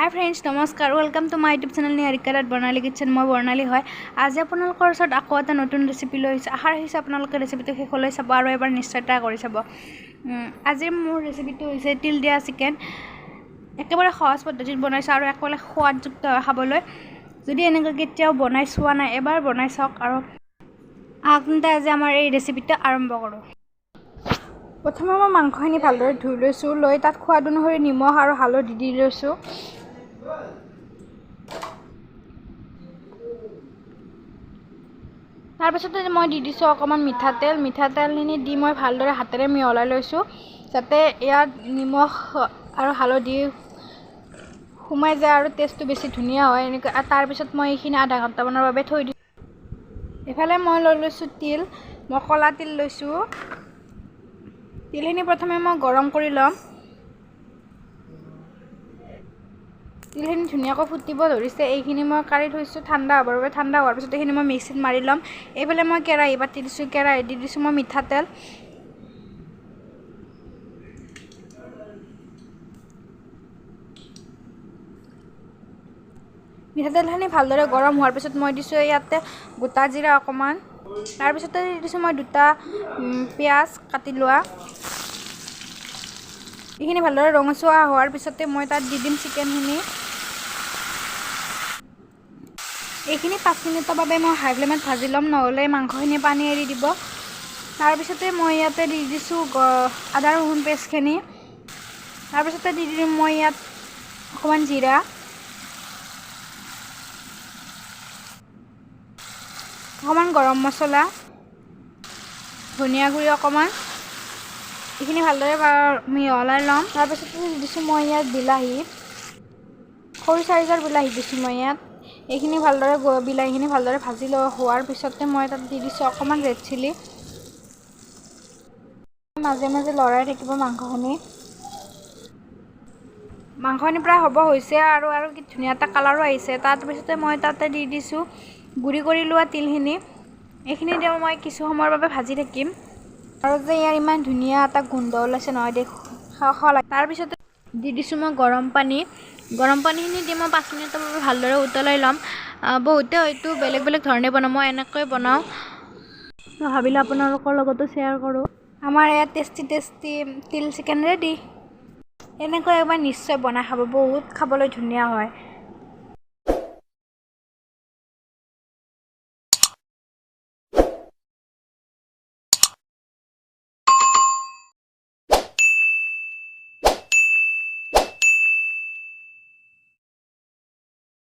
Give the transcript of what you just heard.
হাই friends, নমস্কাৰ। Welcome to my YouTube channel Niharika dot Barnali kitchen. মই বৰ্ণালী হয়। আজি আপোনালোকৰ ওচৰত আকৌ এটা নতুন ৰেচিপি লৈ আহিছোঁ। আশা ৰাখিছোঁ আপোনালোকে ৰেচিপিটো শেষলৈ চাব আৰু এবাৰ নিশ্চয় ট্ৰাই কৰি চাব। আজিৰ মোৰ ৰেচিপিটো হৈছে তিল দিয়া চিকেন। একেবাৰে সহজ পদ্ধতিত বনাইছোঁ আৰু একেবাৰে সোৱাদযুক্ত হয় খাবলৈ। যদি এনেকৈ কেতিয়াও বনাই চোৱা নাই, এবাৰ বনাই চাওক। আৰু আহক আজি আমাৰ এই ৰেচিপিটো আৰম্ভ কৰোঁ। প্ৰথমে মই মাংসখিনি ভালদৰে ধুই লৈছোঁ, লৈ তাত সোৱাদ অনুসৰি নিমখ আৰু হালধি দি লৈছোঁ। তাৰপিছতে মই দি দিছোঁ অকণমান মিঠাতেল। মিঠাতেলখিনি দি মই ভালদৰে হাতেৰে মিহলাই লৈছোঁ, যাতে ইয়াত নিমখ আৰু হালধি সোমাই যায় আৰু টেষ্টটো বেছি ধুনীয়া হয় এনেকৈ। তাৰপিছত মই এইখিনি আধা ঘণ্টামানৰ বাবে থৈ দিছোঁ। এইফালে মই লৈ লৈছোঁ তিল। মই ক'লা তিল লৈছোঁ। তিলখিনি প্ৰথমে মই গৰম কৰি ল'ম। তিলখিনি ধুনীয়াকৈ ফুটিব ধৰিছে। এইখিনি মই কাঢ়ি থৈছোঁ ঠাণ্ডা হ'বৰ বাবে। ঠাণ্ডা হোৱাৰ পিছত এইখিনি মই মিক্সিত মাৰি ল'ম। এইফালে মই কেৰাহী পাতি দিছোঁ। কেৰাহী দি দিছোঁ মই মিঠাতেল। মিঠাতেলখিনি ভালদৰে গৰম হোৱাৰ পিছত মই দিছোঁ ইয়াতে গোটা জিৰা অকণমান। তাৰপিছতে দি দিছোঁ মই দুটা পিঁয়াজ কাটি লোৱা। এইখিনি ভালদৰে ৰঙচুৱা হোৱাৰ পিছতে মই তাত দি দিম চিকেনখিনি। এইখিনি 5 মিনিটৰ বাবে মই হাই ফ্লেমত ভাজি ল'ম, নহ'লে মাংসখিনি পানী এৰি দিব। তাৰপিছতে মই ইয়াতে দি দিছোঁ আদা ৰহুন পেষ্টখিনি। তাৰপিছতে দি দিম মই ইয়াত অকণমান জিৰা, অকণমান গৰম মছলা, ধনিয়া গুড়ি অকণমান। এইখিনি ভালদৰে মিহলাই ল'ম। তাৰপিছতে দি দিছোঁ মই ইয়াত বিলাহী, সৰু চাইজৰ বিলাহী দিছোঁ মই ইয়াত। এইখিনি ভালদৰে বিলাহীখিনি ভালদৰে ভাজি লোৱা হোৱাৰ পিছতে মই তাত দি দিছোঁ অকণমান ৰেড চিলি। মাজে মাজে লৰাই থাকিব মাংসখিনি। মাংসখিনি প্ৰায় হ'ব হৈছে আৰু আৰু কি ধুনীয়া এটা কালাৰো আহিছে। তাৰপিছতে মই তাতে দি দিছোঁ গুড়ি কৰি লোৱা তিলখিনি। এইখিনি দিওঁ মই কিছু সময়ৰ বাবে ভাজি থাকিম। আৰু যে ইয়াৰ ইমান ধুনীয়া এটা গোন্ধ ওলাইছে নহয়, দেখ খাওঁ লাগে। তাৰপিছতে দি দিছোঁ মই গৰম পানী। গৰম পানীখিনি দি মই 5 মিনিটৰ বাবে ভালদৰে উতলাই ল'ম। বহুতে হয়তো বেলেগ বেলেগ ধৰণে বনাওঁ, মই এনেকৈ বনাওঁ। ভাবিলোঁ আপোনালোকৰ লগতো শ্বেয়াৰ কৰোঁ। আমাৰ ইয়াত টেষ্টি টেষ্টি তিল চিকেন ৰেডি। এনেকৈ এবাৰ নিশ্চয় বনাই খাব, বহুত খাবলৈ ধুনীয়া হয়।